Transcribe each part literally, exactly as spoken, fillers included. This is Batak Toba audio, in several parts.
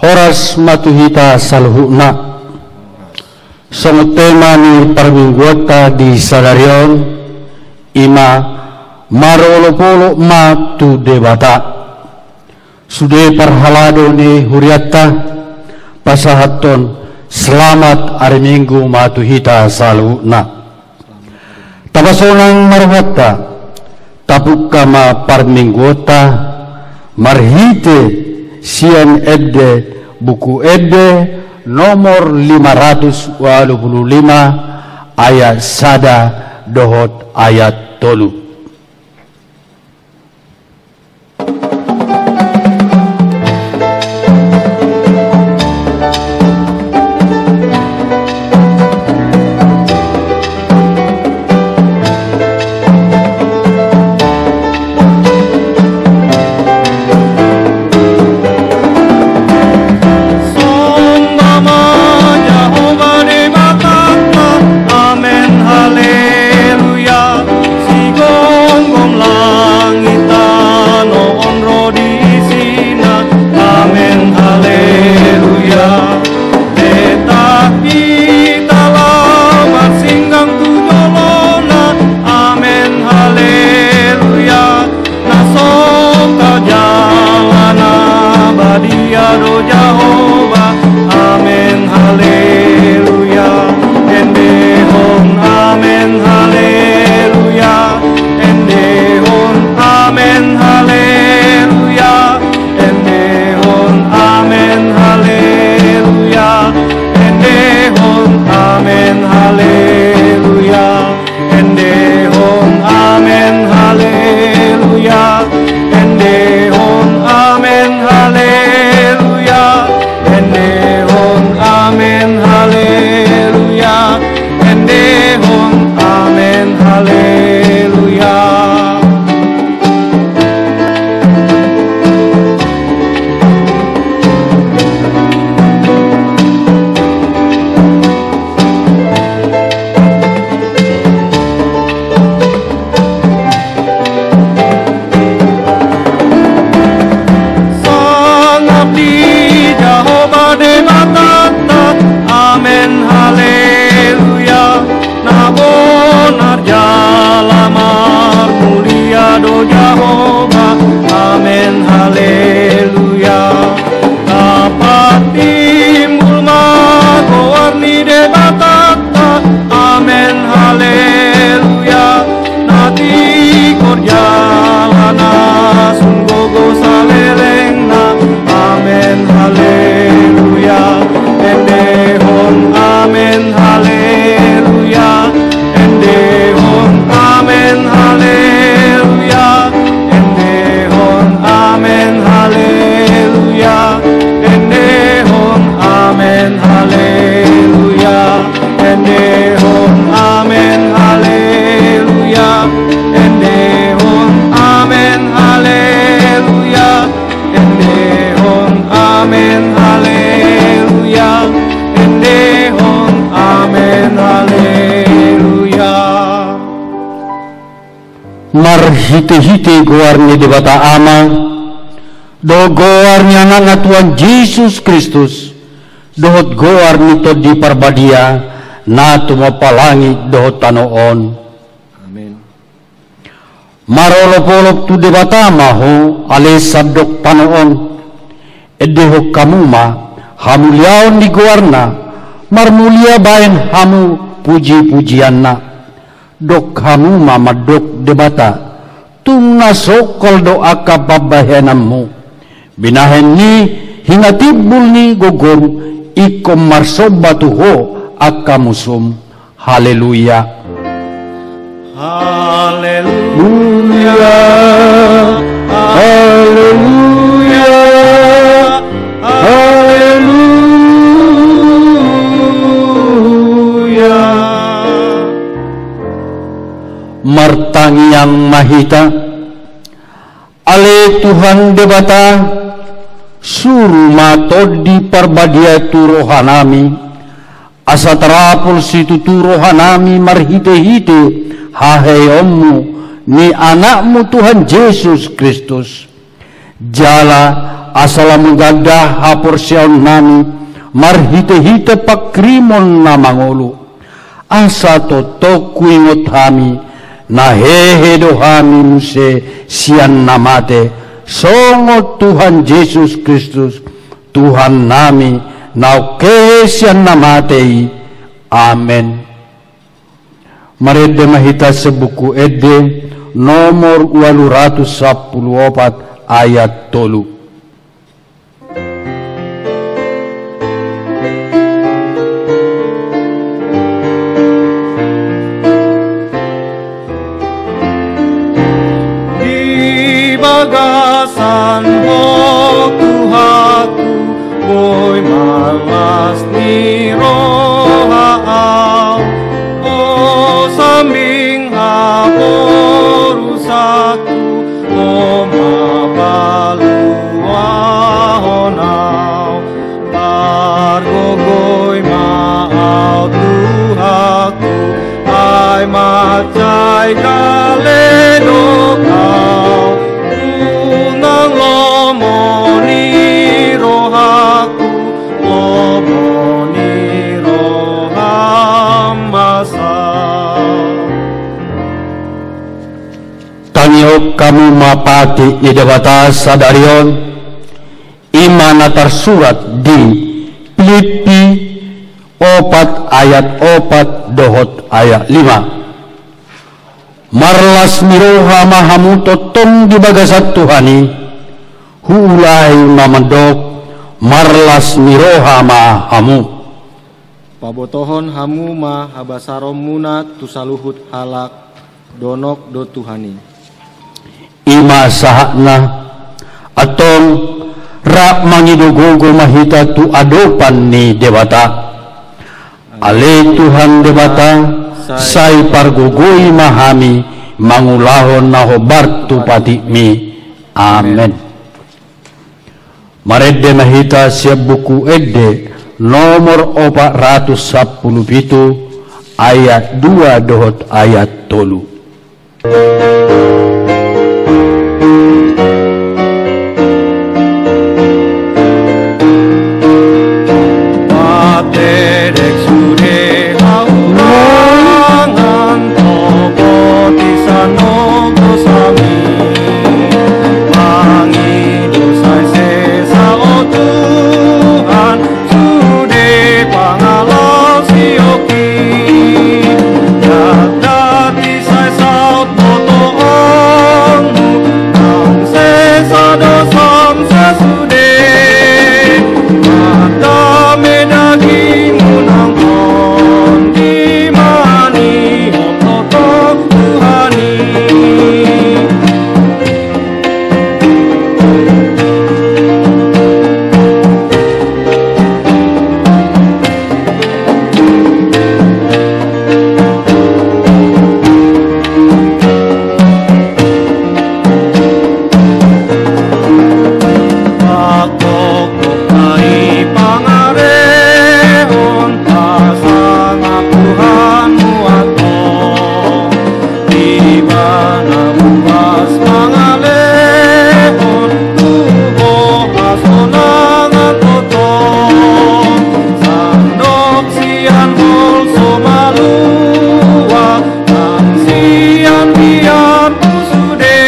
Horas ma tu hita saluhutna. Songon tema ni parmingguonta di sadari on, i ma marolopolop ma tu Debata. Sude parhalado ni hurianta, pasahathon selamat ari Minggu ma tu hita saluhutna. Tapasonang ma rohanta, tapungka ma parmingguonta, marhite sian ende, Buku Ende nomor lima ratus ualu pulu lima, ayat sada dohot ayat tolu. Somba ma Jahowa Debatanta, amen, haleluya. Sigomgom langit tano on ro di isina, amen, haleluya. Tetap hita laho marsinggang tu jolona, amen, haleluya. Na sokat jala na badia do Jahowa, amen, haleluya. Endehon, amen, haleluya. Endehon, amen, haleluya. Endehon, amen, haleluya. Endehon, amen, haleluya. Endehon, amen, haleluya. Endehon, amen, haleluya. Endehon, amen, haleluya. Endehon, amen, haleluya. Sangap di Jahowa Debatanta, amen, haleluya. Na bonar jala marmulia do Jahowa, amen, haleluya. Dapat timbul ma goar ni Debatanta, amen, haleluya. Na tigor jala na sun gogo salelengna, amen, haleluya. Endehon, amen, haleluya. Endehon, amen, haleluya. Endehon, amen, haleluya. Endehon, amen, haleluya. Endehon, amen, haleluya. Endehon, amen, haleluya. Endehon, amen, haleluya. Endehon, amen, haleluya. Marhitehite goar ni Debata Ama, dohot goar ni Anakna Tuhan Jesus Kristus, dohot goar ni Tondi Parbadia, na tumompa langit dohot tano on. Amen. Marolopolop tu Debata ma ho, ale sandok tano on. Endehon hamu ma hamuliaon ni goarna, marmulia baen hamu pujipujianna. Dok hamu ma mandok Debata, tung na songkol do angka pambahenanmu. Binahen ni hinatimbul ni gogom, ingkon marsomba tu ho angka musum. Haleluya. Haleluya. Haleluya. Haleluya. Martangiang ma hita. Ale Tuhan Debata, suru ma Tondi Parbadia tu rohanami, asa tarapul situtu rohanami marhitehite haheheonmu ni Anakmu Tuhan Jesus Kristus. Jala Asa lam ganda haporseaonnami marhitehite panghirimon na mangolu, asa tongtong huingot hami, na hehe do hami muse sian na mate, songon Tuhan Jesus Kristus, Tuhannami, naung hehe sian na mate i. Amen. Marende ma hita sian Buku Ende nomor ualu ratus sampulu opat, ayat tolu. Di bagasan Ho Tuhanku, boi ma las ni roha au, o sambing haporusakku, Ho ma paluahon au. Pargogoi ma au Tuhanku, ai mansai gale do au. Unang lomo ni rohangku, lomo ni roham ma sa. Tangihon hamu ma patik ni Debata sadari on, i ma na tarsurat di Pilippi opat ayat opat dohot ayat lima. Marlas ni roha ma hamu tongtong di bagasan Tuhan i, huulahi ma mandok, marlas ni roha ma hamu. Pabotohon hamu ma habasaronmuna tu saluhut halak, donok do Tuhan i. I ma sahatna, antong rap mangido gogo ma hita tu adopan ni Debata. Ale Tuhan Debata, sai pargogoi ma hami mangulahon na hombar tu patikmi. Amen. Marende ma hita sian Buku Ende nomor opat ratus sampulu pitu, ayat dua dohot ayat tolu. Patedek sude haurangan, topoti sanogos hami. Mangido sai sesa, o Tuhan, sude pangalaosionki. Jatati sai saut botoonmu, naung sesa dosam sasude. Mandame dagingmu nang tondim ma ni hot tongtong Tuhan i. Ai pangarehon, pasangap Tuhanmu antong. Ibana buas mangalehon tu Ho hasonangan tongtong. Sandok sian holso malua, nang sian bianmu sude.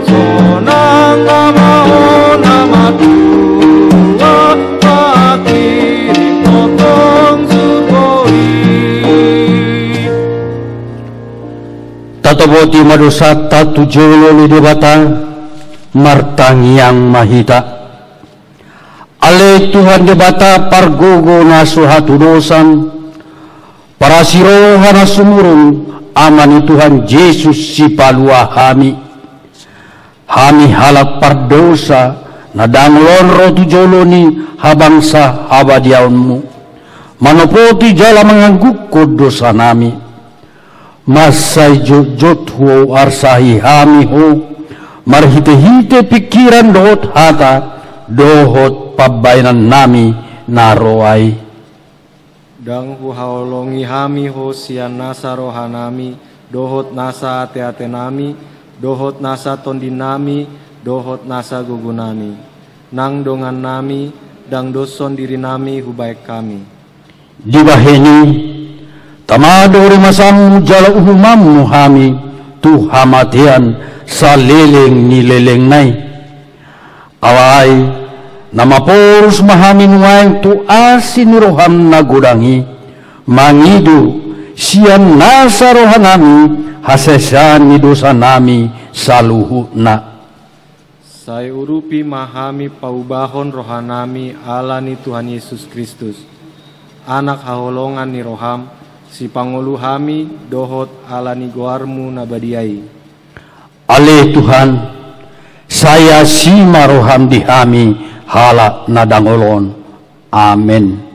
Sonang ma hona ma Tuhan, panghirim tongtong surgo i. Tatopoti ma dosanta tu jolo ni Debata, martangiang ma hita. Ale Tuhan Debata pargogo na so hatudosan, parasi roha na sumurung, Ama ni Tuhan Jesus Sipalua hami. Hami halak pardosa, na ndang olo ro tu jolo ni habangsa habadiaonmu, manopoti jala manganggukkon dosanami. Mansai jotjot huarsahi hami Ho, marhitehite pingkiran dohot hata, dohot pambahenannami na roa i. Ndang huhaholongi hami Ho sian nasa rohanami, dohot nasa ateatenami, dohot nasa tondinnami, dohot nasa gogonami, nang dongannami, ndang doshon dirinami hubahen hami. Dibahen i, tama do rimasanmu jala uhumanmu hami tu hamatean saleleng ni lelengna i. Alai, na maporus ma hami nuaeng tu asi ni roham na godang i, mangido sian nasa rohanami hasesaan ni dosanami saluhutna. Sai urupi ma hami paubahon rohanami ala ni Tuhan Jesus Kristus, Anak haholongan ni roham, sipangolu hami dohot ala ni goarmu na badia i. Ale Tuhan, sai asi ma roham di hami halak na dangol on. Amen.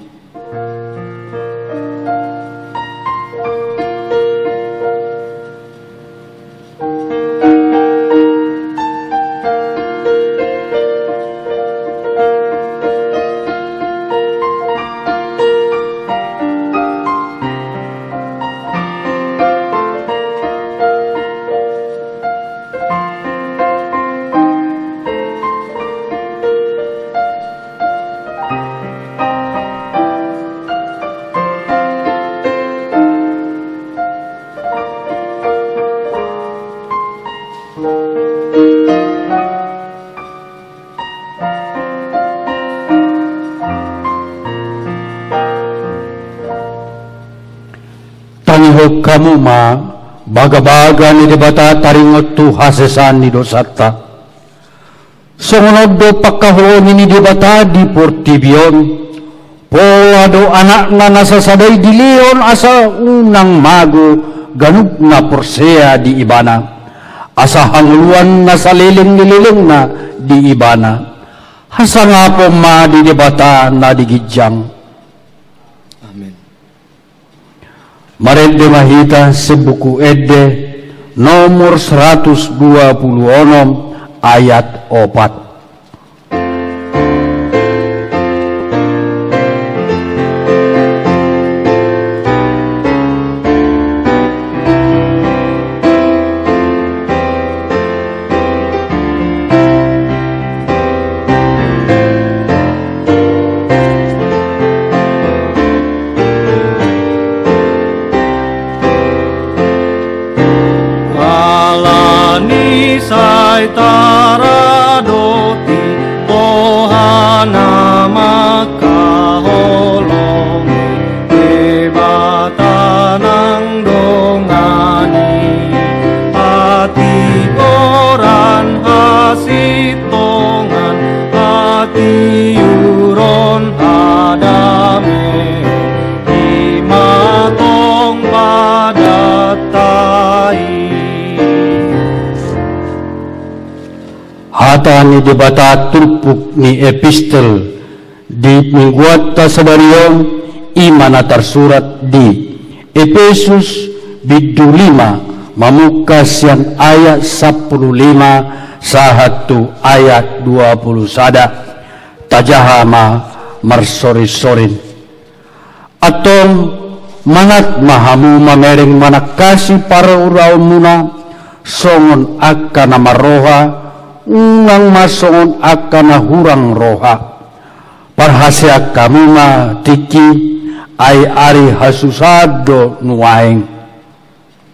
Tangihon hamu ma bagabaga ni Debata taringot tu hasesaan ni dosanta. Songon on do pangkaholongi ni Debata di portibi on, pola do Anakna na sasada i dilehon asa unang mago ganup na porsea di Ibana, asa hangoluan na saleleng ni lelengna di Ibana. Hasangapon ma di Debata na di ginjang. Amen. Marende ma hita sian Buku Ende nomor seratus dua puluh onom, ayat opat. Ala ni i sai taradoti roha na mangkaholongi Debata nang dongani, hatigoran, hasintongan, hatiuron, hadameon, i ma tong padanta i. Hata ni Debata turpuk ni epistel di mingguanta sadari on, i ma na tarsurat di Epesus bindu lima, mamungka sian ayat sampulu lima sahat tu ayat dua pulu sada. Tajaha ma marsorinsorin. Antong, manat ma hamu mamereng manangkasi parulaonmuna, songon angka na marroha, unang ma songon angka na hurang roha. Parhasean hamu ma tingki, ai ari hasusaan do nuaeng.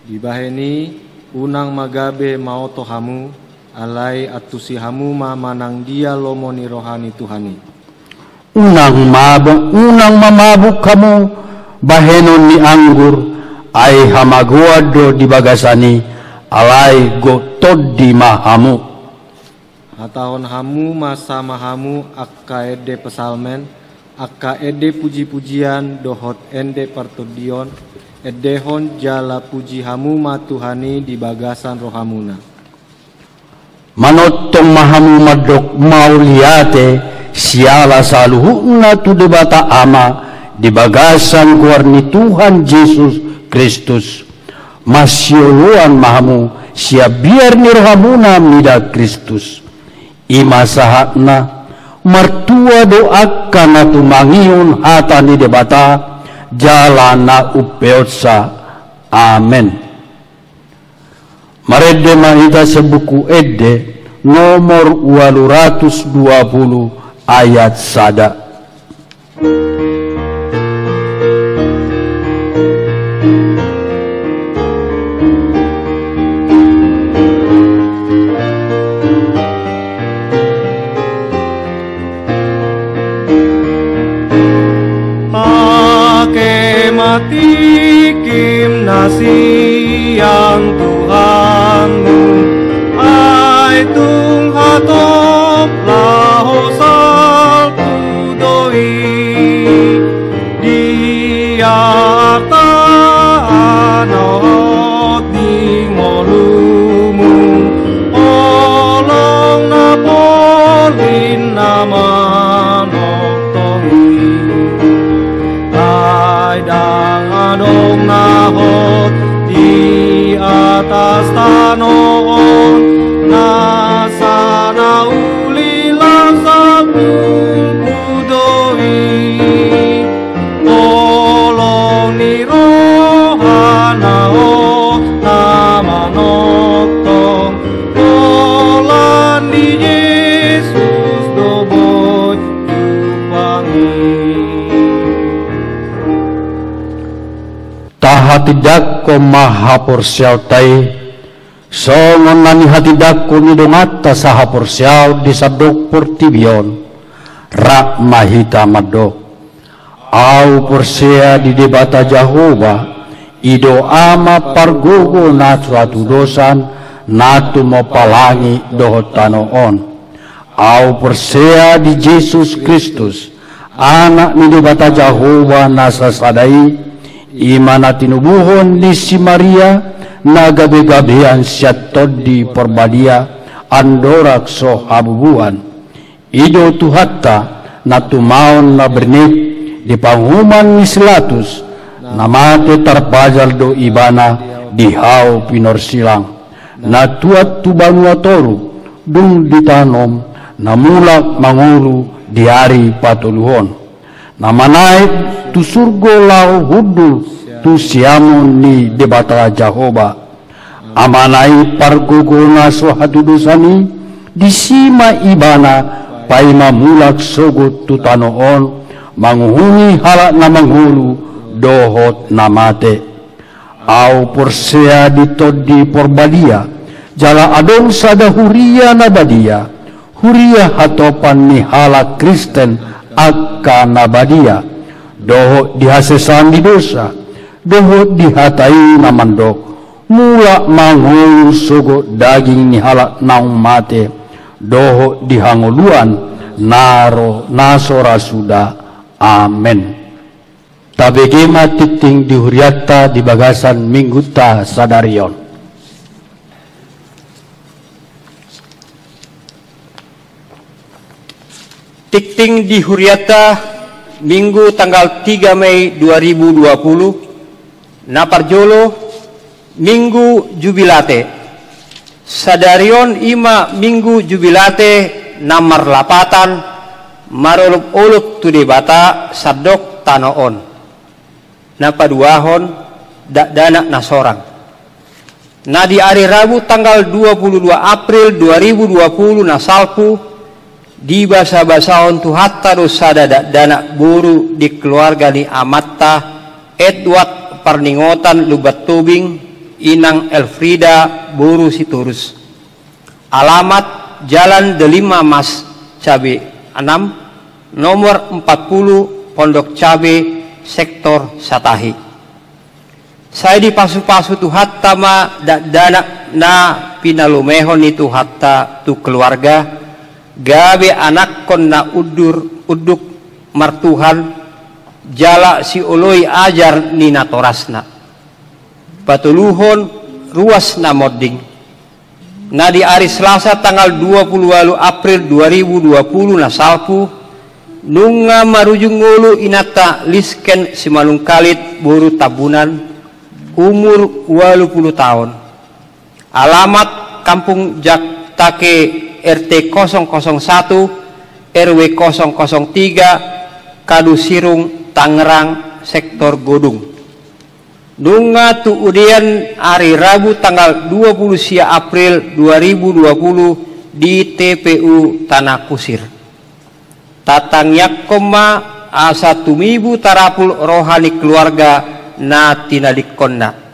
Dibahen i, unang ma gabe maoto hamu, alai antusi hamu ma manang dia lomo ni roha ni Tuhan i. Unang mabuk, unang ma mabuk hamu bahenon ni anggur, ai hamagoan do di bagasan i, alai gok tondi ma hamu. Hatahon hamu ma sama hamu angka ende psalmen, angka ende pujipujian dohot ende partondion, endehon jala puji hamu ma Tuhan i di bagasan rohamuna. Manongtong ma hamu mandok mauliate siala saluhutna tu Debata Ama di bagasan goar ni Tuhan Jesus Kristus. Masioloan ma hamu sian biar ni rohamuna mida Kristus. I ma sahatna, martua do angka na tumangihon hata ni Debata, jala na umpeonsa. Amen. Marende ma hita sian Buku Ende Nomor ualu ratus dua pulu ayat sada. Pake ma tingkim na sian Tuhanmu, ai tung hatop laho salpu do i. Di arta na hot di ngolumu, holong na porlin na manongtong i. Ai ndang adong na hot di atas tano on, na sana uli las salpu do i. Holong ni roha na hot na manongtong, holan di Jesus do boi jumpang i. Tahatindangkon ma haporseaonta i, songon na nihatindangkon ni donganta sahaporseaon di sandok portibi on. Rap ma hita mandok. Ahu porsea di Debata Jahowa, i do Ama pargogo na so hatudosan, na tumompa langit dohot tano on. Ahu porsea di Jesus Kristus, Anak ni Debata Jahowa na sasada i, i ma na tinubuhon ni si Maria, na gabegabean sian Tondi Porbadia, andorang so habubuhan. I do Tuhanta, na tumaon na bernit, di panguhuman ni si Latus, na mate tarpajal do ibana di hau pinorsilang. Na tuat tu banua toru, dung ditanom, na mulak mangolu di ari patoluhon. Na manaek tu surgo laho hundul tu siamun ni Debata Jahowa. Amana i pargogo na so hatudosan i, disi ma ibana paima mulak sogot tu tano on, manguhumi halak na mangolu dohot na mate. Ahu porsea di Tondi Porbadia, jala adong sada huria na badia, huria hatopan ni halak Kristen angka na badia, dohot di hasesaan ni dosa, dohot di hata i na mandok, mulak ma ngolu sogot daging ni halak naung mate, dohot di hangoluan na ro na so ra suda. Amen. Tabege ma tingting di hurianta di bagasan minggunta sadari on. Tingting di hurianta Minggu tanggal tiga Mei dua ribu dua puluh, na parjolo Minggu Jubilate. Sadari on i ma Minggu Jubilate na marlapatan marolopolop tu Debata sandok tano on. Na paduahon, dakdanak na sorang. Na di ari Rabu tanggal dua puluh dua April dua ribu dua puluh na salpu, dibasabasahon Tuhanta do sada dakdanak boru di keluarga ni amanta Edward Parningotan Lumban Tobing, inang Elfrida boru Sitorus. Alamat Jalan Delima Mas, Cabe enam, nomor empat puluh, Pondok Cabe, Sektor Satahi. Sai dipasupasu Tuhanta ma dakdanak na pinalumehon ni Tuhanta tu keluarga, gabe anakkon na undur, unduk martuhan, jala sioloi ajar ni natorasna. Patoluhon, ruas na monding. Na di ari Selasa tanggal dua puluh ualu April dua ribu dua puluh na salpu, nunga marujung ngolu inanta Lisken Simanungkalit boru Tambunan, umur ualu puluh taon. Alamat Kampung Jaktake, R T kosong kosong satu, R W kosong kosong tiga, Kadusirung, Tangerang, Sektor Godung. Nunga tu udean ari Rabu tanggal dua puluh sia April dua ribu dua puluh, di T P U Tanah Kusir. Tatangiangkon ma asa tumibu tarapul roha ni keluarga na tinadingkonna.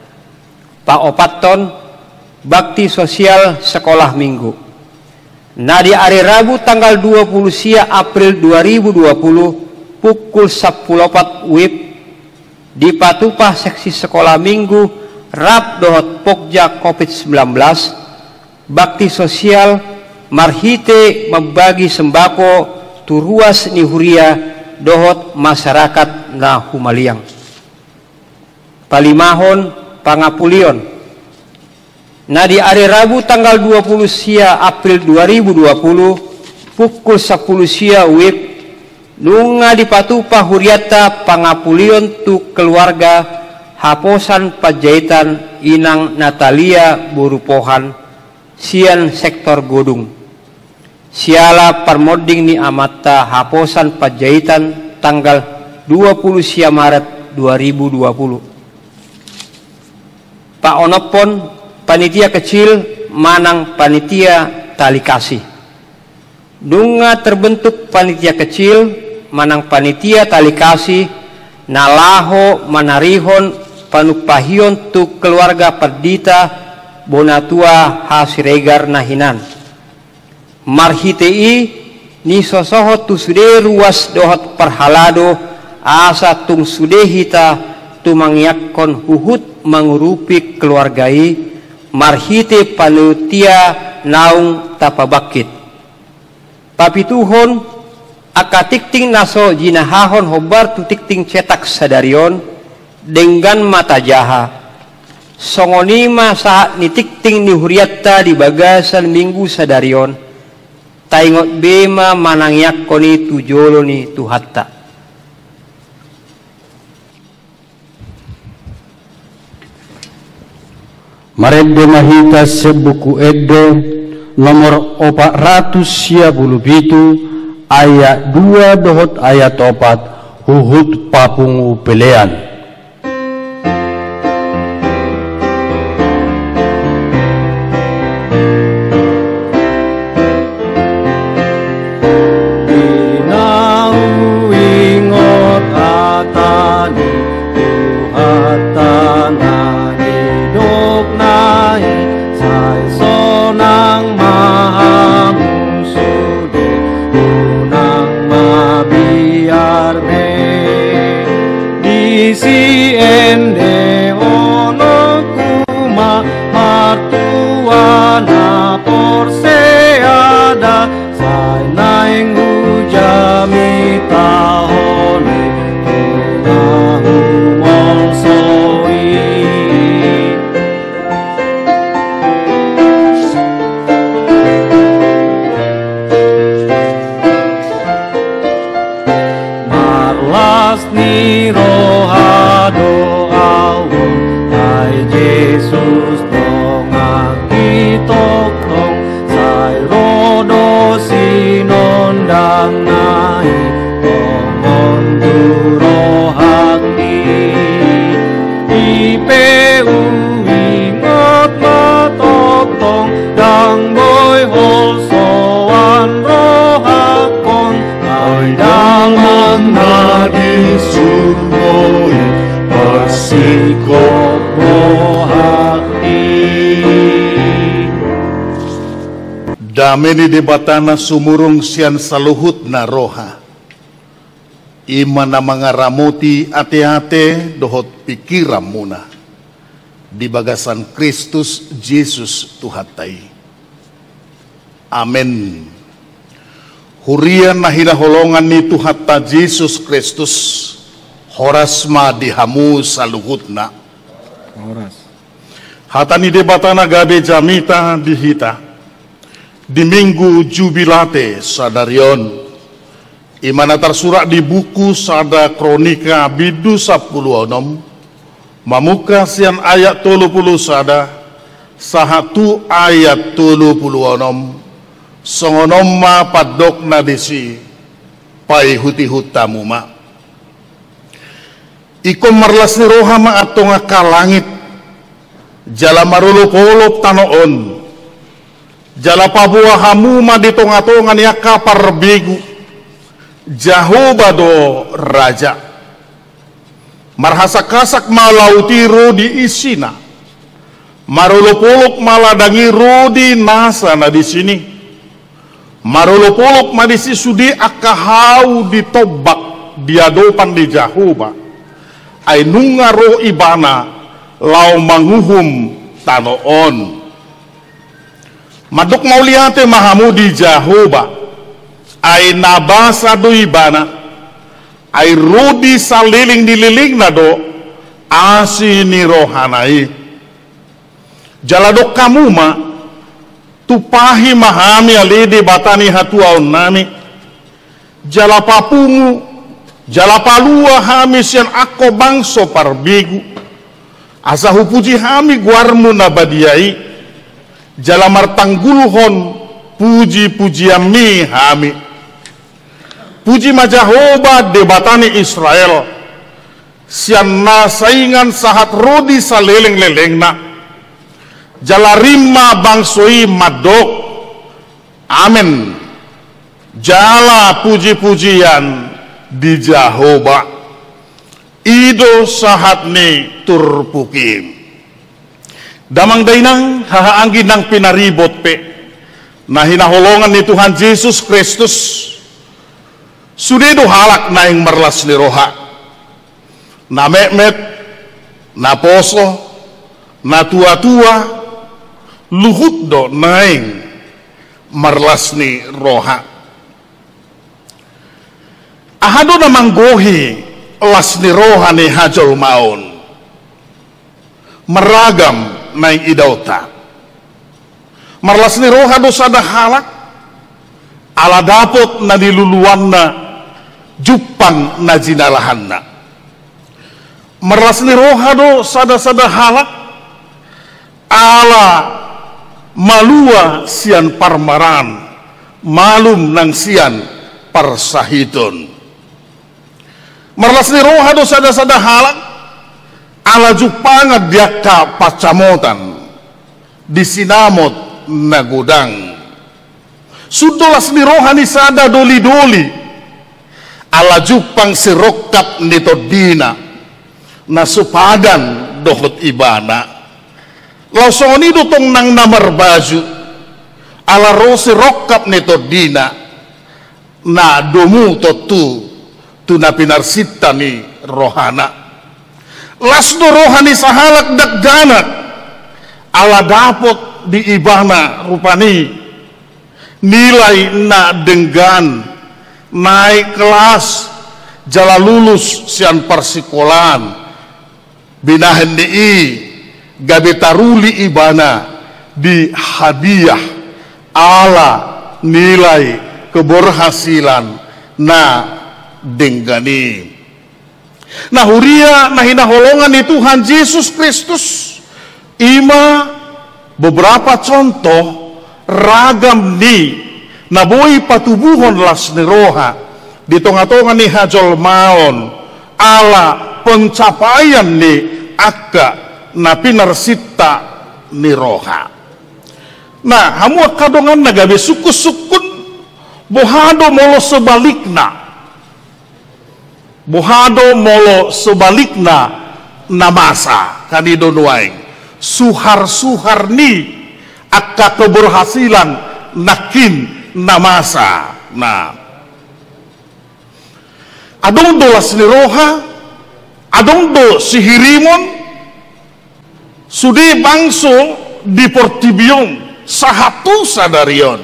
Paopathon, bakti sosial sekolah minggu. Na di ari Rabu tanggal dua puluh sia April dua ribu dua puluh, pukul sampulu opat WIB, dipatupa seksi sekolah minggu rap dohot pokja covid sembilan belas, bakti sosial marhite mambagi sembako tu ruas ni huria dohot masyarakat na humaliang. Palimahon, pangapulion. Na di ari Rabu tanggal dua puluh sia April dua ribu dua puluh, pukul sampulu sia WIB, nunga dipatupa hurianta pangapulion tu keluarga Haposan Panjaitan Inang Natalia boru Pohan, sian sektor Godung. Siala parmonding ni amanta Haposan Panjaitan tanggal dua puluh sia Maret dua ribu dua puluh. Paonomhon, panitia kecil manang panitia tali kasih. Nunga terbentuk panitia kecil manang panitia tali kasih na laho manarihon panumpahion tu keluarga pandita bona tua Hasiregar na hinan. Marhite i nisosohon tu sude ruas dohot parhalado, asa tung sude hita tumangiangkon huhut mangurupi keluarga i, marhite panitia naung tapabangkit. Papituhon, angka tingting na so jinahahon hombar tu tingting cetak sadari on, denggan ma tajaha. Songon i ma sahat ni tingting ni hurianta di bagasan minggu sadari on, taingot be ma manangiangkon i tu jolo ni Tuhanta. Marende ma hita sian Buku Ende nomor opat ratus sia pulu pitu, ayat dua dohot ayat opat, huhut papungu pelean. Di na huingot hata ni Tuhanta na nidokna i, sai sonang ma hamu sude, unang mabiar be. Disi endehononku ma martua na porsea da, sai naeng hujamitahon i tu na humolso i. Marlas ni roha do au on, ai Jesus dongan ni tongtong, sai ro do sinondangna i tongon tu rohangki. I pe huingot ma tongtong, ndang boi holsoan rohangkon, ai Damang na di surgo i parsingkop rohangki. Dame ni Debata na sumurung sian saluhutna roha, i ma na mangaramoti ateate dohot pingkiranmuna di bagasan Kristus Jesus Tuhanta i. Amen. Huria na hinaholongan ni Tuhanta Jesus Kristus, horas ma di hamu saluhutna. Horas. Hata ni Debata na gabe jamita di hita di Minggu Jubilate sadari on, i ma na tarsurat di buku Sada Kronika bindu sampulu onom, mamungka sian ayat tolu pulu sada sahat tu ayat tolu pulu onom. Songon on ma pandokna disi, paihutihut hamu ma. Ingkon marlas ni roha ma antong angka langit, jala marolopolop tano on. Jala paboa hamu ma di tonga-tonga ni angka parbegu, Jahowa do raja. Marhasak-hasak ma laut i ro di isina, marolop-olop ma ladang i ro di nasa na disini. Marolop-olop ma disi sude angka hau di tombak di adopan ni Jahowa, ai nunga ro ibana laho manguhum tano on. Mandok mauliate ma hamu di Jahowa, ai na basa do ibana, ai ro di saleleng ni lelengna do asi ni rohana i. Jala dok hamu ma, tumpahi ma hami ale Debata ni hatuaonnami, jala papungu, jala palua hami sian angka bangso parbegu, asa hupuji hami goarmu na badia i, jala martanggulhon puji-pujianmi hami. Puji ma Jahowa Debata ni Israel, sian na saingan sahat ro di saleleng-lelengna. Jala rim ma bangso i mandok, Amen. Jala puji-pujian di Jahowa. I do sahat ni turpuk i. Damang dainang, haha anggi nang pinaribot pe na hinaholongan ni Tuhan Jesus Kristus, sude do halak naeng marlas ni roha. Na metmet, na poso, na tua-tua, luhut do naeng marlas ni roha. Aha do na manggohi las ni roha ni hajolmaon? Marragam naeng idaonta. Marlas ni roha do sada halak ala dapot na niluluanna jumpang na jinalahanna. Marlas ni roha do sada-sada halak ala malua sian parmaraan, malum nang sian parsahiton. Marlas ni roha do sada-sada halak ala jumpangan di angka pansamotan, di sinamot na godang. Sun do las ni roha ni sada doli-doli ala jumpang sirongkap ni tondina na so padan dohot ibana. Laos songon i do tong nang na marbaju ala ro sirongkap ni tondina na domu tontu tu na pinarsinta ni rohana. Las do roha ni sahalak dakdanak ala dapot di ibana rupani nilai na denggan, naek kelas, jala lulus sian parsikolaan. Binahen ni i gabe taruli ibana di hadiah ala nilai keberhasilan na denggan i. Na huria na hinaholongan ni Tuhan Jesus Kristus, i ma beberapa contoh ragam ni na boi patubuhon las ni roha di tonga-tonga ni hajolmaon ala pencapaian ni angka na pinarsinta ni roha. Na, hamu angka dongan na gabe sungkun-sungkun, boha do molo sebalikna? Boha do molo sebalikna na masa, kan i do nuaeng suhar-suhar ni angka keberhasilan nangkin na masa. Na, adong do las ni roha, adong do sihirimon, sude bangso di portibi on sahat tu sadari on.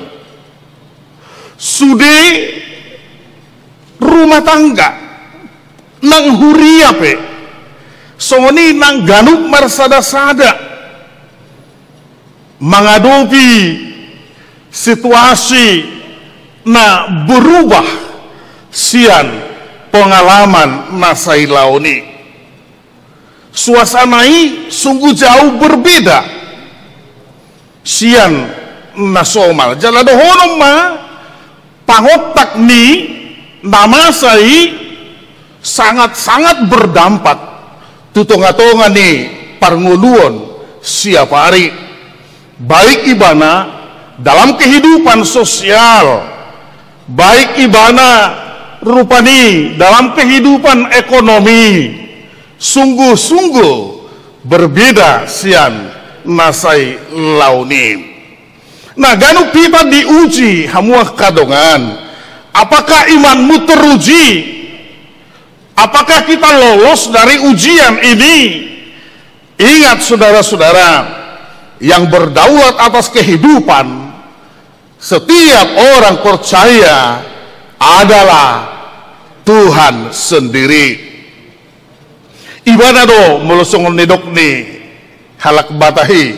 Sude rumah tangga, nang huria pe, songon i nang ganup marsada-sada mangadopi situasi na berubah sian pengalaman na sailaon i. Suasana i sungguh jauh berbeda sian na somal. Jala dohonon ma, pangontak ni na masa i sangat-sangat berdampak tu tonga-tonga ni parngoluon siap ari. Baik ibana Dalam kehidupan sosial, baik ibana rupani dalam kehidupan ekonomi, sungguh-sungguh berbeda sian na sai laon i. Nah, ganup hita diuji hamu angka dongan. Apakah imanmu teruji? Apakah kita lolos dari ujian ini? Ingat, saudara-saudara, yang berdaulat atas kehidupan setiap orang percaya adalah Tuhan sendiri. Ibana do, molo songon nidok ni halak Batak i,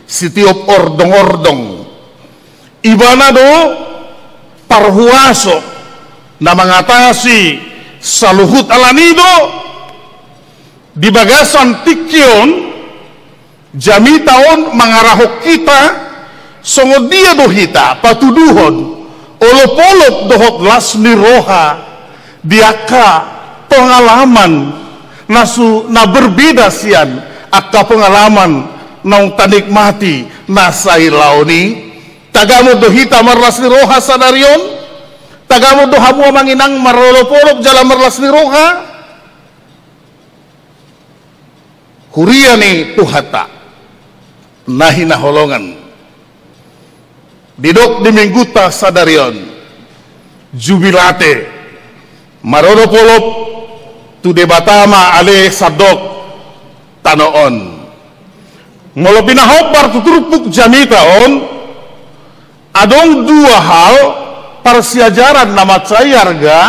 sitiop ordong-ordong. Ibana do parhuaso na mangatasi saluhut. Alani do di bagasan tingki on, jamita on mangarahon hita, songon dia do hita patuduhon olop-olop dohot las ni roha di angka pengalaman na su-, na berbeda sian angka pengalaman naung tanikmati na sai laon i. Tagamon do hita marlas ni roha sadari on? Tagamon do hamu amang inang marolop-olop jala marlas ni roha? Huria ni Tuhanta na hinaholongan, didok di Minggunta sadari on, Jubilate, marolop-olop tu Debata ma ale sandok tano on. Molo pinahombar tu turpuk jamita on, adong dua hal parsiajaran na mansai arga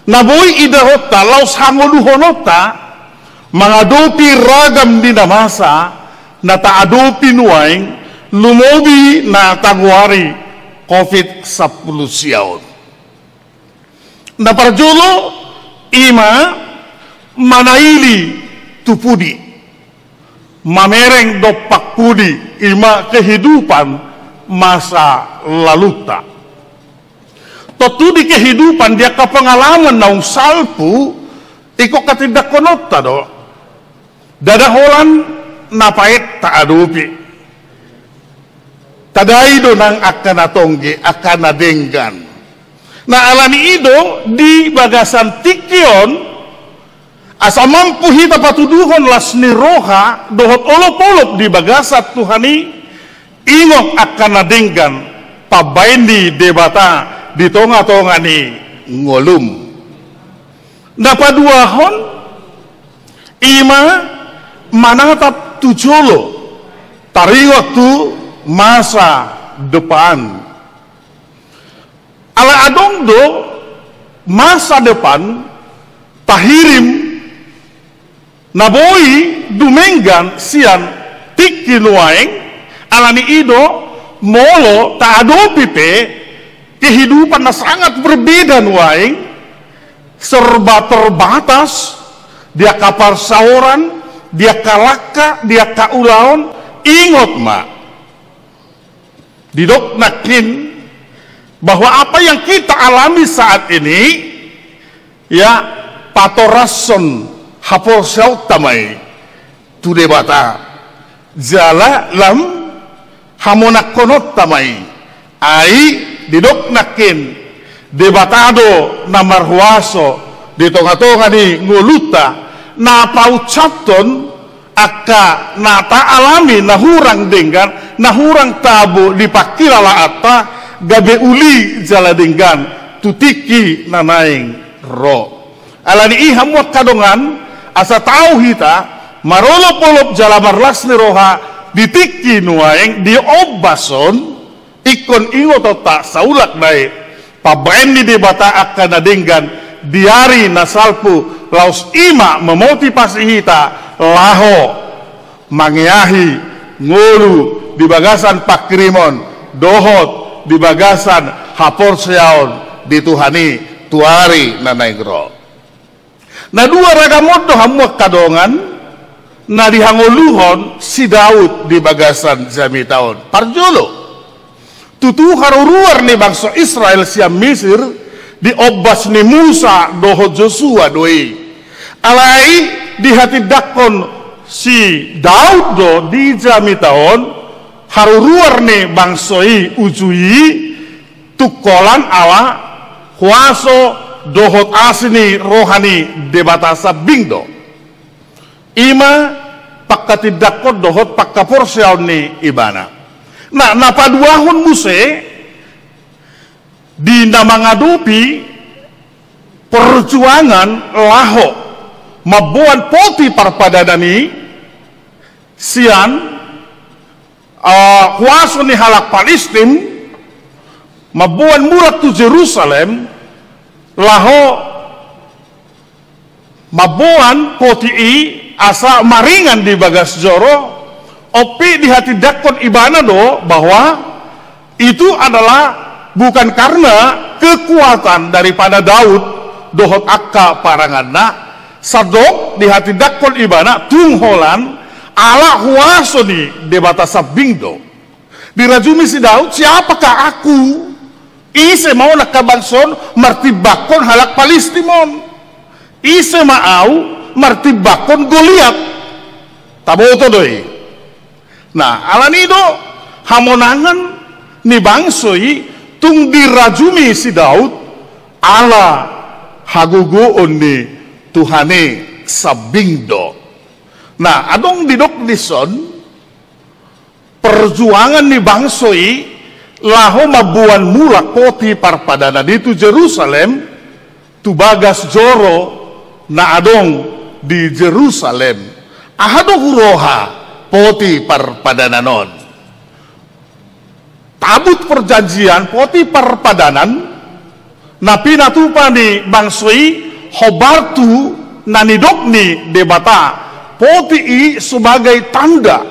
na boi idaonta laos hangoluhononta mangadopi ragam ni na masa na taadopi nuaeng, lumobi na tagoari covid sampulu sia on. Na parjolo, i ma manaili tu pudi, mamereng dompak pudi, i ma kehidupan masa lalunta. Tontu di kehidupan, di angka pengalaman naung salpu, ingkon hatindangkononta do. Ndada holan na paet taadopi. Tadai do nang angka na tonggi, angka na denggan. Nah, alani i do di bagasan tingki on, asa mampu hita patuduhon las ni roha dohot olop-olop di bagasan Tuhan i, ingot angka na denggan pambaen ni Debata di tonga-tonga ni ngolum. Na paduahon, i ma manatap tu jolo, taringot tu masa depan. Ala adong do masa depan tahirim na boi dumenggan sian tingki nuaeng, alani i do molo taadopi pe kehidupan na sangat berbeda nuaeng, serba terbatas, di angka parsaoran, di angka langka, di angka ulaon, ingot ma. Didok nangkin bahwa apa yang kita alami saat ini, ya, patorashon haporseaonta ma i tu Debata. Jala lam hamonangkononta ma i. Ai didok nangkin, Debata do na marhuaso di tonga-tonga ni ngolunta, na paucaphon angka na taalami na hurang denggan, na hurang tabo di pangkilalaanta, gabe uli jala denggan tu tingki na naeng ro. Alani i hamu angka dongan, asa tau hita marolop-olop jala marlas ni roha di tingki nuaeng, di ombas on, ingkon ingotonta saulak nai pambaen ni Debata angka na denggan di ari na salpu, laos i ma memotivasi hita laho mangeahi ngolu di bagasan panghirimon dohot di bagasan haporseaon di Tuhan i tu ari na naeng ro. Na dua ragam on do hamu angka dongan na dihangoluhon si Daud di bagasan jamita on. Parjolo, tutu haruruar ni bangso Israel sian Misir di ombas ni Musa dohot Josua do i. Alai dihatindangkon si Daud do di jamita on Haruruar ni bangso i uju i tung holan ala huaso dohot asi ni roha ni Debata sambing do. I ma pangkatindangkon dohot pangkaporseaon ni ibana. Nah, na paduahon muse di na mangadopi perjuangan laho mamboan poti parpadanan i sian eh, huaso ni halak Palistim, mamboan mulak tu Jerusalem, laho mamboan poti i asa maringan di bagas joro, on pe dihatindangkon ibana do bahwa itu adalah bukan karena kekuatan daripada Daud dohot angka paranganna, sandok dihatindangkon ibana tung holan ala huaso ni Debata sambing do. Dirajumi si Daud, "Siapakah aku? Ise ma on angka bangso on martimbangkon halak Palistim on? Ise ma au martimbangkon Goliat?" Taboto do i. Nah, alani do hamonangan ni bangso i tung dirajumi si Daud ala hagogoon ni Tuhan i sambing do. Nah, adong didok dison perjuangan ni bangso i laho mamboan mulak poti parpadanan i tu Jerusalem, tu bagas joro na adong di Jerusalem. Aha do huroha poti parpadanan on? Tabut perjanjian, poti parpadanan, na pinatupa ni bangso i hombar tu na nidok ni Debata. Poti i sebagai tanda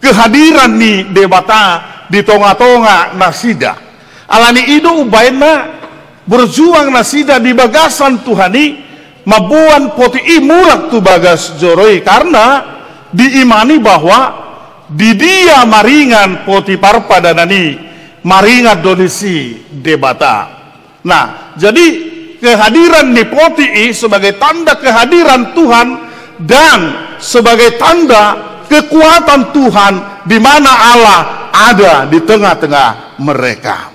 kehadiran ni Debata di tonga-tonga nasida. Alani i do umbahen na berjuang nasida di bagasan Tuhan i, mamboan poti i mulak tu bagas joro i, karna diimani bahwa di dia maringan poti parpadanan i, maringan do disi Debata. Nah, jadi kehadiran ni poti i sebagai tanda kehadiran Tuhan dan sebagai tanda kekuatan Tuhan di mana Allah ada di tengah-tengah mereka.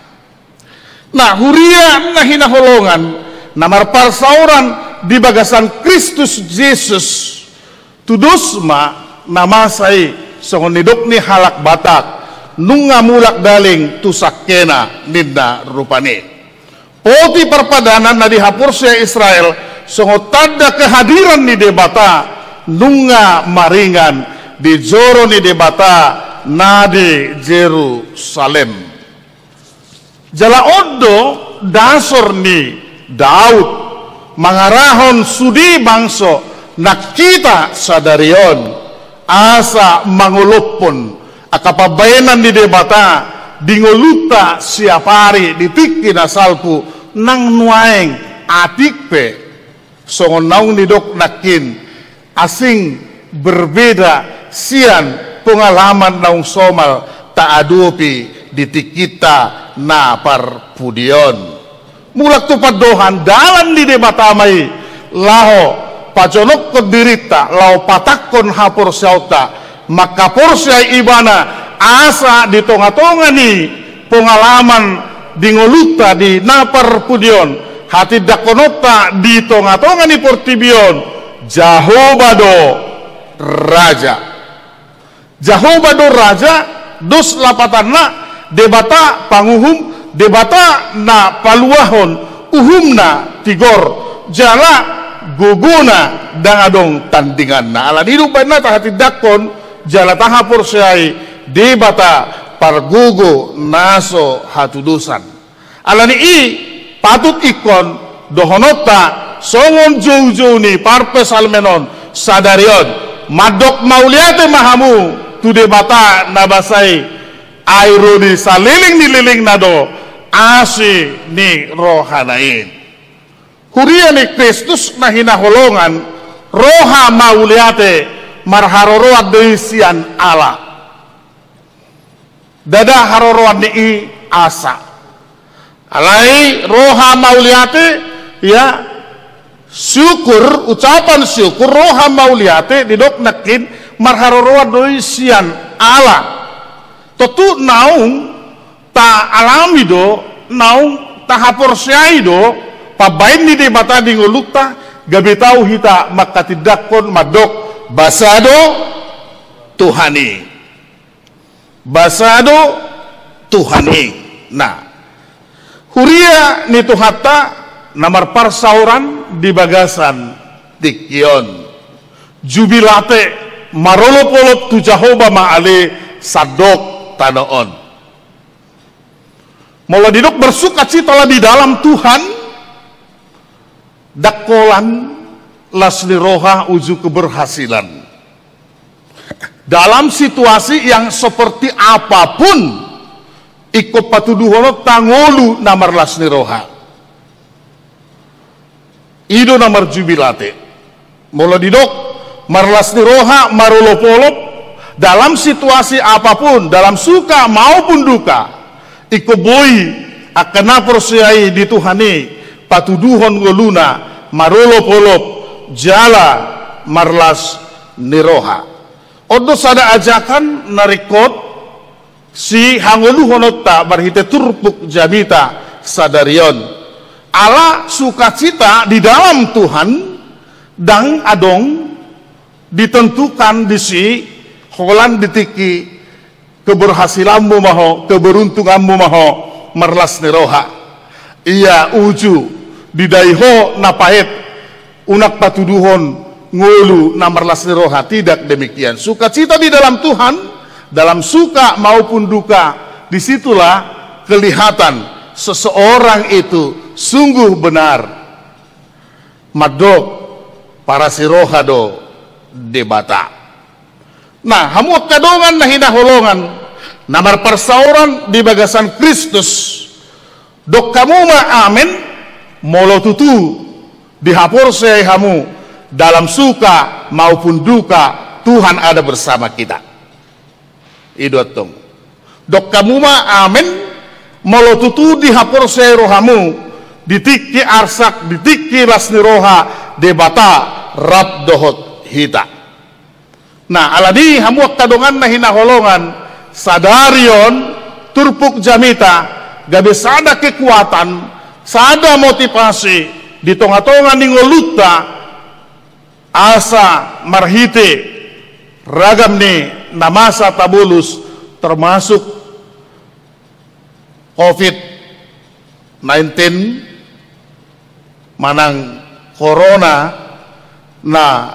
Nah, huria na hinaholongan, na marparsaoran di bagasan Kristus Jesus, tudos ma na masa i songon nidok ni halak Batak, nunga mulak daling tu sangkena ninna rupani. Poti parpadanan na dihaporseai Israel songon tanda kehadiran ni Debata nunga maringan di joro ni Debata na di Jerusalem. Jala on do dasor ni Daud mangarahon sude bangso nang hita sadari on asa mangolophon angka pambahenan ni Debata di ngolunta siapari di tingki na salpu nang nuaeng, atik pe songon naung nidok nangkin, asing berbeda sian pengalaman naung somal taadopi di tingkinta na parpudi on. Mulak tu pandohan, dalan ni Debata ma i laho pajonokhon dirinta, laho patangkon haporseaonta, mangkaporseai Ibana, asa di tonga-tonga ni pengalaman di ngolunta di na parpudi on, hatindangkononta di tonga-tonga ni portibi on, Jahowa do Raja. Jahowa do Raja, dos lapatanna, Debata panguhum, Debata na paluahon, uhumna tigor, jala gogona ndang adong tandinganna. Alani i do umbahen na tahatindangkon jala tahaporseai Debata pargogo na so hatudosan. Alani i patut ingkon dohononta songon joujou ni parpsalmen on sadari on, mandok mauliate ma hamu tu Debata na basa i, ai ro di saleleng ni lelengna do asi ni rohana i. Huria ni Kristus na hinaholongan, roha mauliate marharoroan do i sian Allah. Ndada haroroan ni i asa. Alai roha mauliate, ya, syukur, ucapan syukur, roha mauliate, didok nangkin marharoroan do i sian Allah. Tontu naung taalami do, naung tahaporseai do pambaen ni Debata di ngolunta, gabe tau hita manghatindanghon mandok basa do Tuhan i. Basa do Tuhan i. Nah, huria ni Tuhanta na marparsaoran di bagasan tingki on. Jubilate marolopolop tu Jahowa ma ale sandok tano on. Molo didok bersukacitalah di dalam Tuhan, ndang holan las ni roha uju keberhasilan. Dalam situasi yang seperti apapun, ingkon patuduhononta ngolu na marlas ni roha. I do na marjubilate. Molo didok marlas ni roha, marolopolop, dalam situasi apapun, dalam suka maupun duka, ingkon boi angka na porsea i di Tuhan i patuduhon ngoluna marolopolop jala marlas ni roha. On do sada ajakan na ringkot sihangoluhononta marhite turpuk jamita sadari on. Ala sukacita di dalam Tuhan ndang adong ditentukan disi holan di tingki keberhasilanmu ma ho, keberuntunganmu ma ho marlas ni roha. Ia uju didai ho na paet, unang patuduhon ngolu na marlas ni roha, tidak demikian. Sukacita di dalam Tuhan, dalam suka maupun duka, di situlah kelihatan seseorang itu sungguh benar mandok parasi roha do Debata. Nah, hamu angka dongan na hinaholongan, na marparsaoran di bagasan Kristus, dok hamu ma amen, molo tutu dihaporseai hamu dalam suka maupun duka, Tuhan ada bersama kita. I do antong. Dok hamu ma amen, molo tutu dihaporseai rohamu di tingki arsak, di tingki las ni roha, Debata rap dohot hita. Nah, alani i hamu angka dongan na hinaholongan, sadari on turpuk jamita gabe sada kekuatan, sada motivasi di tongatonga ni ngolunta, asa marhite ragam ni na masa tabolus, termasuk covid nineteen manang corona na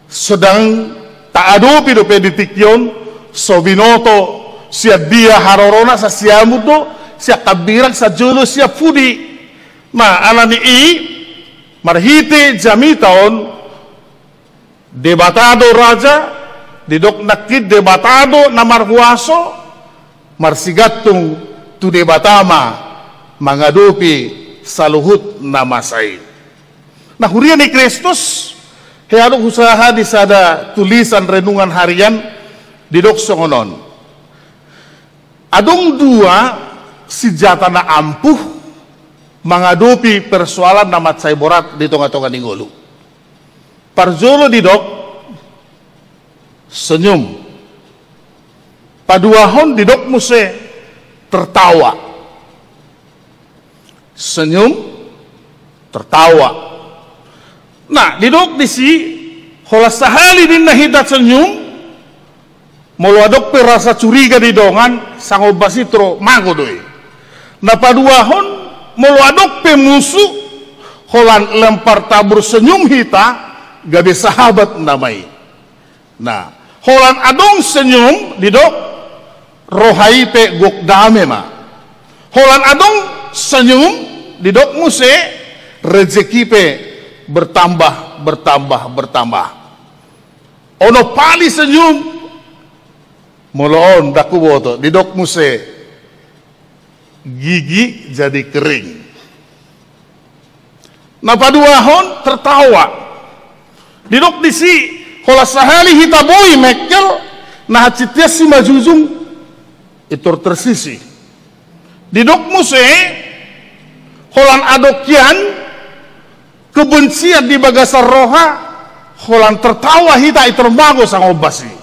sedang taadopi dope di tingki on, so binoto sian dia harorona, sian siamun do, sian hambirang, sian jolo, sian pudi. Nah, alani i marhite jamita on, Debata do raja, didok nangkin Debata do na marhuaso, marsigantung tu Debata ma mangadopi saluhut na masa i. Nah, huria ni Kristus, hea do husaha di sada tulisan renungan harian didok songon on. Adong dua sinjata na ampuh mangadopi persoalan na mansai borat di tongatonga ni ngolu. Parjolo didok senyum. Paduahon didok muse tertawa. Senyum, tertawa. Nah, didok disi, holan sahali ninna hita senyum, molo adong pe rasa curiga di dongan, sangombas i tro mago do i. Na paduahon, molo adong pe musu, holan lempar tabur senyum hita, gabe sahabat nama i. Nah, holan adong senyum, didok roha i pe gok dame ma. Holan adong senyum, didok muse rejeki pe bertambah, bertambah, bertambah. Onom pali senyum, molo on ndang huboto, didok muse gigi jadi kering. Na paduahon tertawa. Didok disi, holan sahali hita boi mengkel, na hansit hian simanjujung, intor tersisih. Didok muse, holan adong hian kebencian di bagasan roha, holan tertawa hita, intor mago sangombas i.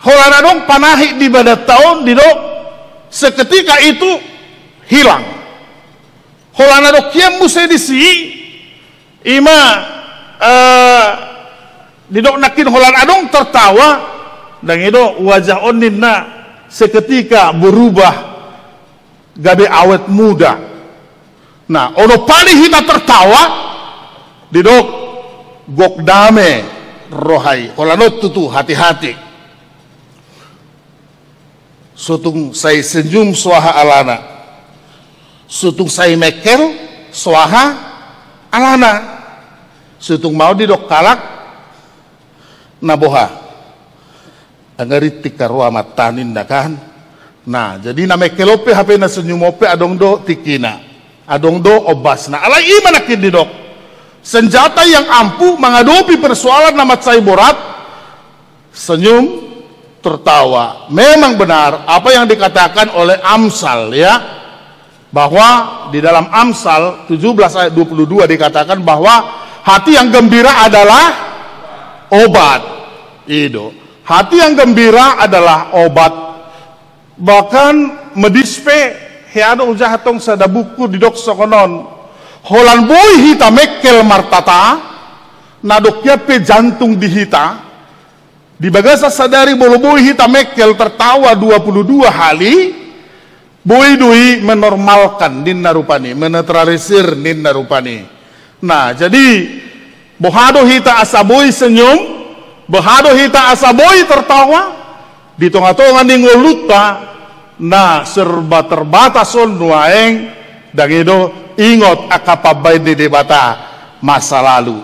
Holan adong panahit di badanta on, didok, seketika itu hilang. Holan adong hian muse disi, ima, eh, didok nangkin holan adong tertawa, ndang i do wajah on ninna seketika berubah gabe awet muda. Nah, onom pali hita tertawa, didok gok dame roha i. Holan on tutu, hati-hati. So tung sai senyum so aha alana. So tung sai mekkel so aha alana. So tung mau didok halak, na boha, anggarintik ka roha mata ninna kan. Nah, jadi na mekkel on pe hape na senyum on pe adong do tingkina, adong do ombasna. Alai ima nangkin didok, senjata yang ampuh menghadapi persoalan na mansai borat, senyum, tertawa. Memang benar apa yang dikatakan oleh Amsal, ya, bahwa di dalam Amsal tujuh belas ayat dua puluh dua dikatakan bahwa hati yang gembira adalah obat. I do. Hati yang gembira adalah obat. Bahkan medis pe, hea do hujaha tong sada buku didok songon on. Holan boi hita mekkel martata, na dok hian pe jantung di hita, di bagasan sadari molo boi hita mekkel tertawa dua puluh dua hali, boi do i menormalkan ninna rupani, menetralisir ninna rupani. Nah, jadi boha do hita asa boi senyum, boha do hita asa boi tertawa di tonga-tonga ni ngolunta na serba terbatas on nuaeng, ndang i do ingot angka pambaen ni Debata masa lalu.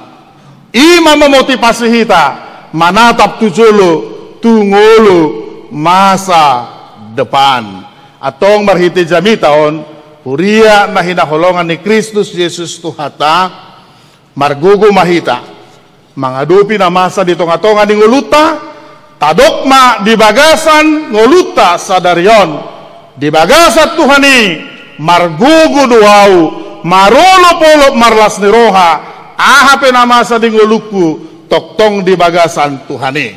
I ma memotivasi hita manatap tu jolo, tu ngolu, masa depan. Antong marhite jamita on, huria na hinaholongan ni Kristus Jesus Tuhanta, margogo ma hita mangadopi na masa di tonga-tonga ni ngolunta, tadok ma di bagasan ngolunta sadari on, di bagasan Tuhan i, margogo do ahu, marolop-olop marlas ni roha, aha pe na masa di ngolungku, tongtong di bagasan Tuhan i.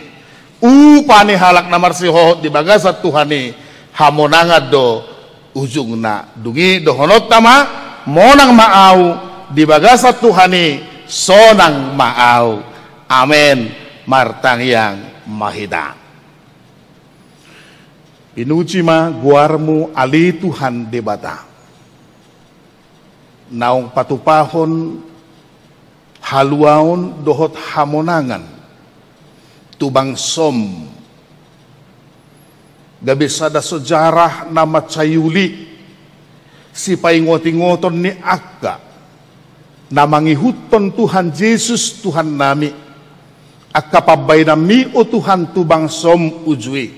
Upa ni halak na marsihohot di bagasan Tuhan i, hamonangan do ujungna. Dung i dohononta ma, monang ma ahu di bagasan Tuhan i, sonang ma ahu. Amen. Martangiang ma hita. Pinuji ma goarmu ale Tuhan Debata, naung patupahon haluaon dohot hamonangan tu bangsom, gabe sada sejarah na mansai uli, sipaingot-ingoton ni angka na mangihuthon Tuhan Jesus Tuhannami, angka pambaenanmi, o Tuhan, tu bangsom uju i.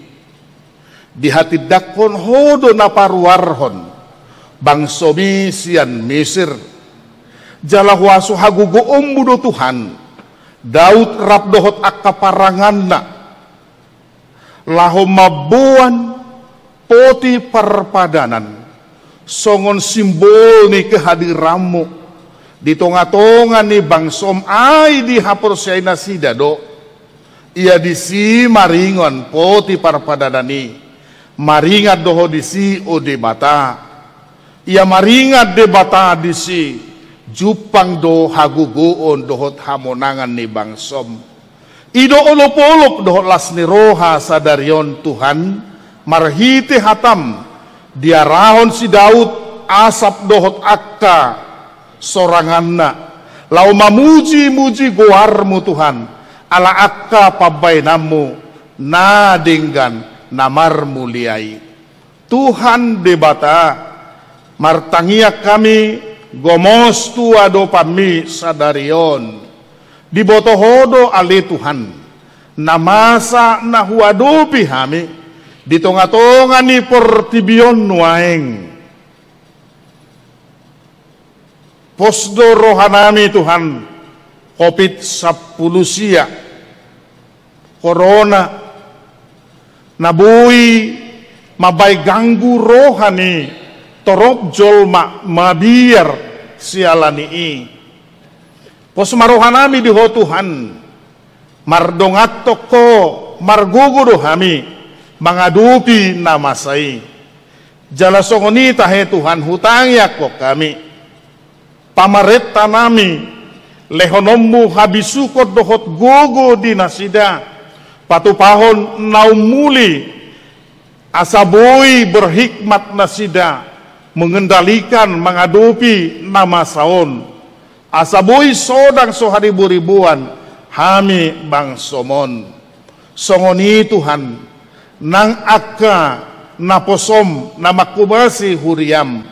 Dihatindangkon Ho do na paruarhon bangsom i sian Misir. Jala huaso hagogoonmu do, Tuhan, Daud rap dohot angka paranganna, laho mamboan poti parpadanan songon simbol ni kehadiranmu di tonga-tonga ni bangsom. Ai dihaporseai nasida do. Ia disi maringan poti parpadanan i, maringan do Ho disi, o Debata. Ia maringan Debata disi, jumpang do hagogoon dohot hamonangan ni bangsom. I do olop-olop dohot las ni roha sadari on, Tuhan, marhite hatam, diarahon si Daud, Asap dohot angka soranganna, laho mamuji-muji goarmu, Tuhan, ala angka pambaenanmu na denggan, na marmulia i. Tuhan Debata, martangiang hami gomos tu adopanmi sadari on. Diboto Ho do ale Tuhan, na masa na huadopi hami di tonga-tonga ni portibi on nuaeng. Pos do rohanami, Tuhan, Covid sampulu sia, Corona, na boi mambaen ganggu roha ni torop jolma mabiar siala ni i. Pos ma rohanami di Ho, Tuhan, mardonganhon Ho, margogo do hami mangadopi na masa i. Jala songon i tahe Tuhan, hutangiangkon hami, pamarentanami, lehononmu habisuhon dohot gogo di nasida, patupahon na ummuli, asa boi berhikmat nasida mengendalikan, mangadopi na masa on, asa boi sonang so hariboriboan hami bangsom on. Songon i Tuhan, nang angka naposom na manghobasi huriam,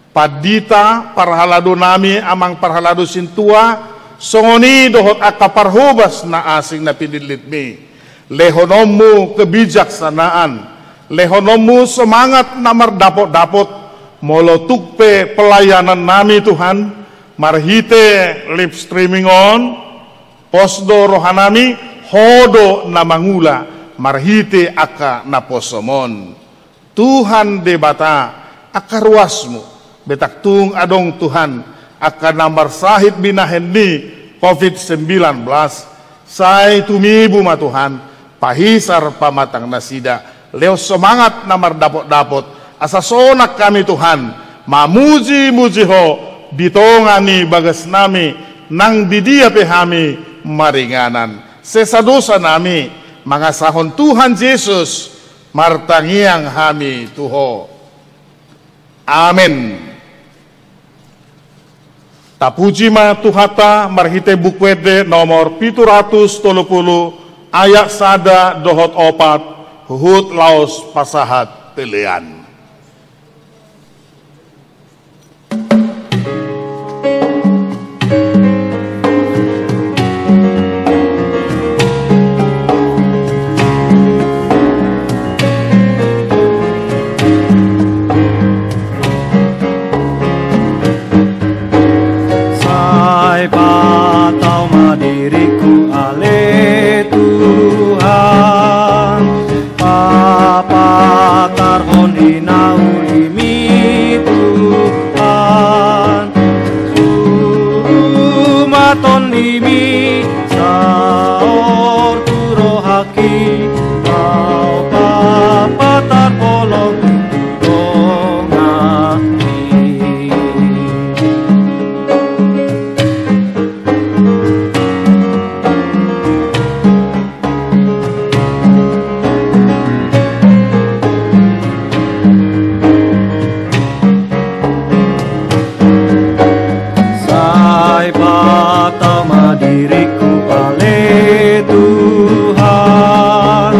pandita parhaladonami, amang parhalado sintua, songon i dohot angka parhobas na asing na pinillitmi, lehononmu kebijaksanaan, lehononmu semangat na mardapotdapot, molo tung pe pelayanannami Tuhan, marhite live streaming on, pos do rohanami, Ho do na mangula marhite angka naposom on. Tuhan Debata, angka ruasmu, betak tung adong Tuhan angka na marsahit binahen ni covid sembilan belas, sai tumibu ma Tuhan, pahisar pamatang nasida, lehon semangat na mardapotdapot, asa sonang hami Tuhan, mamujimuji Ho, di tonga ni bagasnami, nang di dia pe hami maringanan. Sesa dosanami, mangasahon Tuhan Jesus, martangiang hami tu Ho. Amen. Tapuji ma Tuhanta marhite Buku Ende nomor pitu ratus tolu pulu, ayat sada dohot opat, huhut laos pasahat pelean. Sai patau ma diringku ale Tuhan, papatarhon di na ulimi Tuhan, suru ma tondimi saor tu rohangki, laho papatar holong tu donganmi. Sai patau ma diringku ale Tuhan,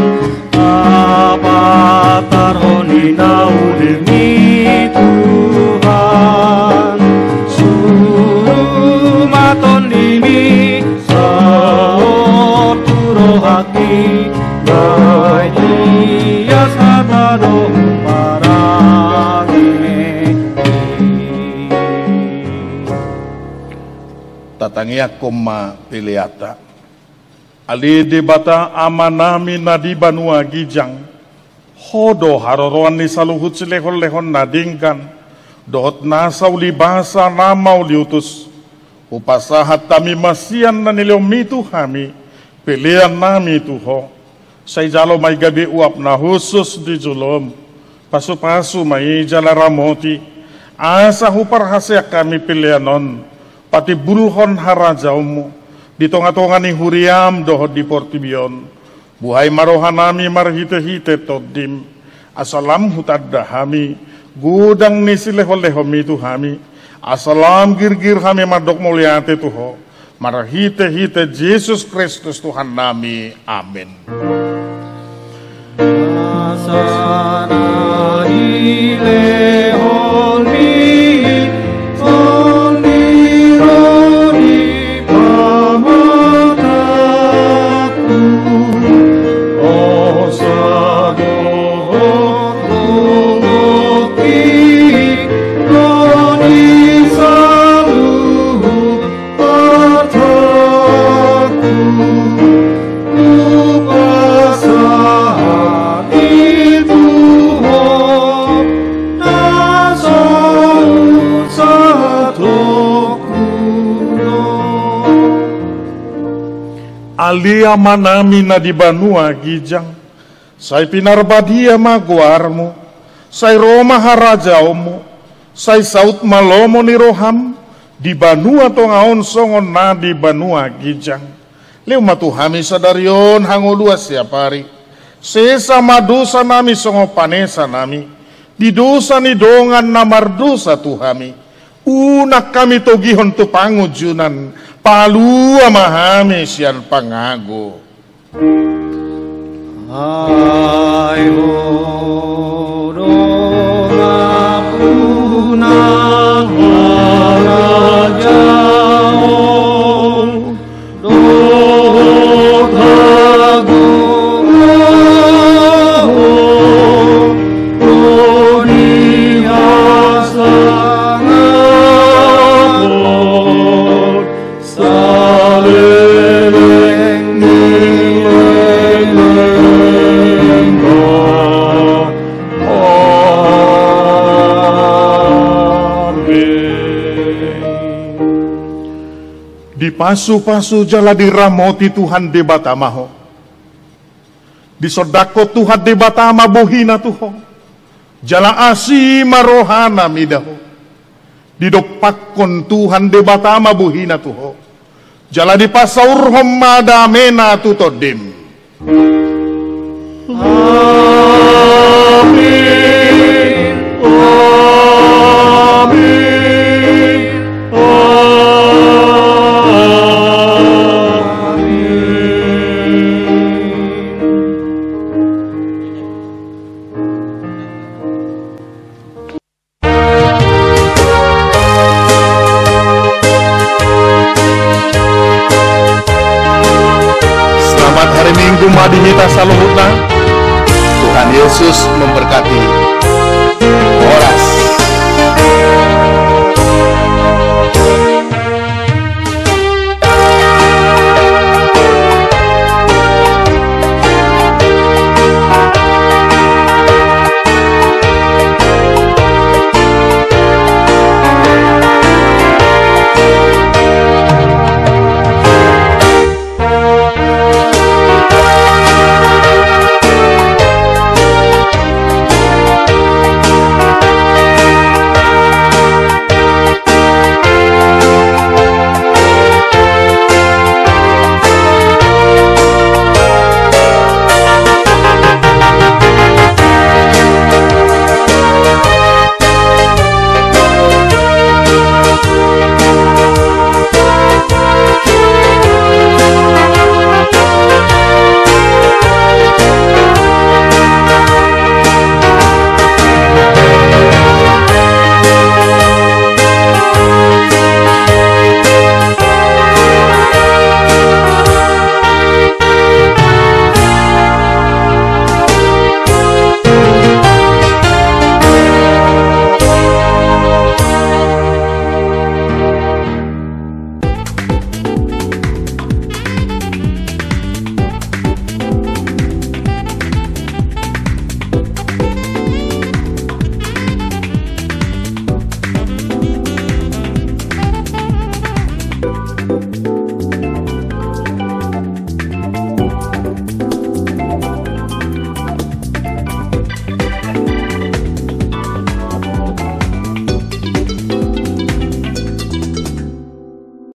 papatarhon di na ulimi Tuhan, suru ma tondimi saor tu rohangki, bahen hias harta dohot parange. Tatangiangkon ma peleanta. Ale Debata Amanami na di banua ginjang, Ho do haroroan ni saluhut silehonlehon na denggan dohot nasa ulibasa na mauliutus. Hupasahat hami ma sian na nilehonmi tu hami peleannami tu Ho. Sai jalo ma i gabe uap na hushus di jolom. Pasupasu ma i jala ramoti, asa huparhaseang hami pelean on patimbulhon harajaonmu di tongatonga ni huriam dohot di portibi on. Buhai ma rohanami marhitehite Tondim, asa lam hutanda hami godang ni silehonlehonmi tu hami, asa lam girgir hami mandok mauliate tu Ho, marhitehite Jesus Kristus Tuhannami. Amen. Asa na dilehonmi on di ro ni pamatangku, osa dohot lungokki, ro ni saluhut Ale Amanami na di banua ginjang, Sai pinarbadia ma goarmu, sai ro ma harajaonmu, sai saut ma lomo ni roham, di banua tonga on songon na di banua ginjang. Lehon ma tu hami sadari on hangoluan siapari. Sesa ma dosanami songon panesanami di dosa ni dongan na mardosa tu hami. Unang hami togihon tu pangunjunan, palua ma hami sian pangago. Ai Ho do nampuna harajaon dohot hagogoon, ro di hasangapon saleleng ni lelengna. Amen. Dipasupasu jala diramoti Tuhan Debata ma ho. Disondangkon Tuhan Debata ma bohina tu ho, jala asi ma rohana mida ho. Didompakkon Tuhan Debata ma bohina tu ho, jala dipasaurhon ma damena tu tondim. Amin. Amin. Amin. Selamat hari Minggu ma di hita saluhutna. Tuhan Yesus memberkati.